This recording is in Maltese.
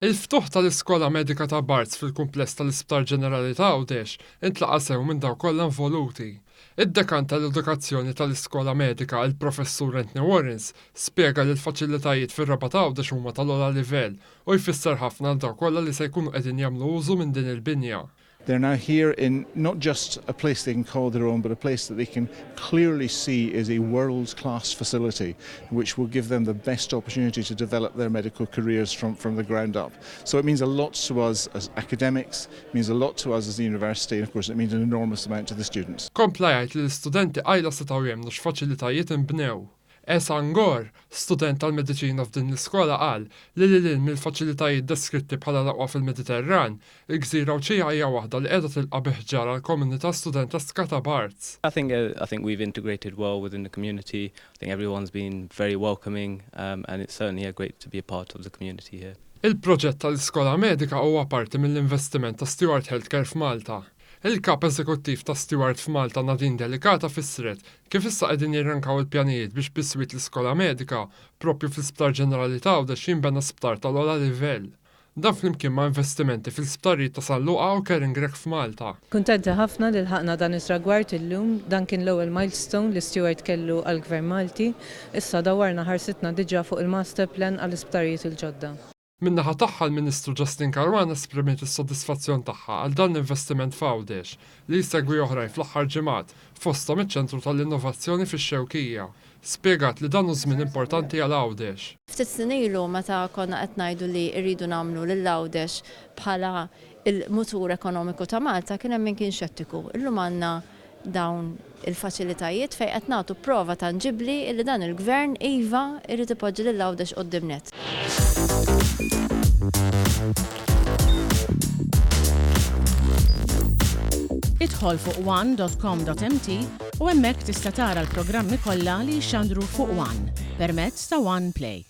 Il-ftuħ tal-Iskola Medika ta' Barts fil-kumpless tal-Isptar Ġenerali ta' Għawdex intlaqa' sew minn dawk kollha involuti. Id-Dekan tal-Edukazzjoni tal-Iskola Medika, il-Professur Anthony Warrens, spjega li l-faċilitajiet fir-Rabat Għawdex huma tal-ogħla livell u jfisser ħafna għal dawk kollha li se jkunu qegħdin jagħmlu użu minn din il-binja. They're now here in not just a place they can call their own, but a place that they can clearly see is a world-class facility, which will give them the best opportunity to develop their medical careers from, from the ground up. So it means a lot to us as academics, it means a lot to us as the university, and of course it means an enormous amount to the students. Kompla jgħid li l-istudenti qajla setgħu jemmnu x'faċilitajiet inbnew. Ehsan Gor, student tal-mediċina f'din l-iskola qal li lil hinn mill-faċilitajiet deskritti bħala l-aqwa fil-Mediterran, il-gżira Għawdxija hija waħda li qiegħda tilqa' bi ħġarha l-komunità studenteska ta' Barts. I think I think we've integrated well within the community. I think everyone's been very welcoming um, and it's certainly a great to be a part of the community here. Il-proġett tal-Iskola Medika huwa parti mill-investiment ta' Steward Healthcare f'Malta. Il-Kap Eżekuttiv ta' Steward f'Malta Nadine Delicata fissret kif issa qegħdin jirrankaw il-pjanijiet biex biswit l-Iskola Medika, proprju fl-Isptar Ġenerali ta' Għawdex jinbena sptar tal-ogħla livell. Dan flimkien ma' investimenti fil-sptarijiet ta' San Luqa u Karen Grech f'Malta. Kuntenti ħafna li lħaqna dan it-tragward illum. Dan kien l-ewwel milestone li Steward kellu għall-Gvern Malti. Issa dawwarna ħarsitna diġà fuq il-master plan għall-isptarijiet il-ġodda. Min-naħa tagħha l-Ministru Justyne Caruana esprimiet is-sodisfazzjon tagħha għal dan l-investiment f'Għawdex li jsegwi oħrajn fl-aħħar ġimgħat, fosthom iċ-Ċentru tal-Innovazzjoni fix-Xewkija. Spjegat li dan hu żmien importanti għal Għawdex. Ftit snin ilu meta konna qed ngħidu li rridu nagħmlu lil Għawdex bħala l-mutur ekonomiku ta' Malta kien hemm min kien xettiku. Illum għandna dawn il-faċilitajiet fejn qed nagħtu prova tanġibbli li dan il-Gvern iva jrid ipoġġi lil Għawdex quddiem nett. Idħol fuq one dot com dot mt u hemmhekk tista' tara l-programmi kollha li jixxandru fuq one permezz ta' One Play.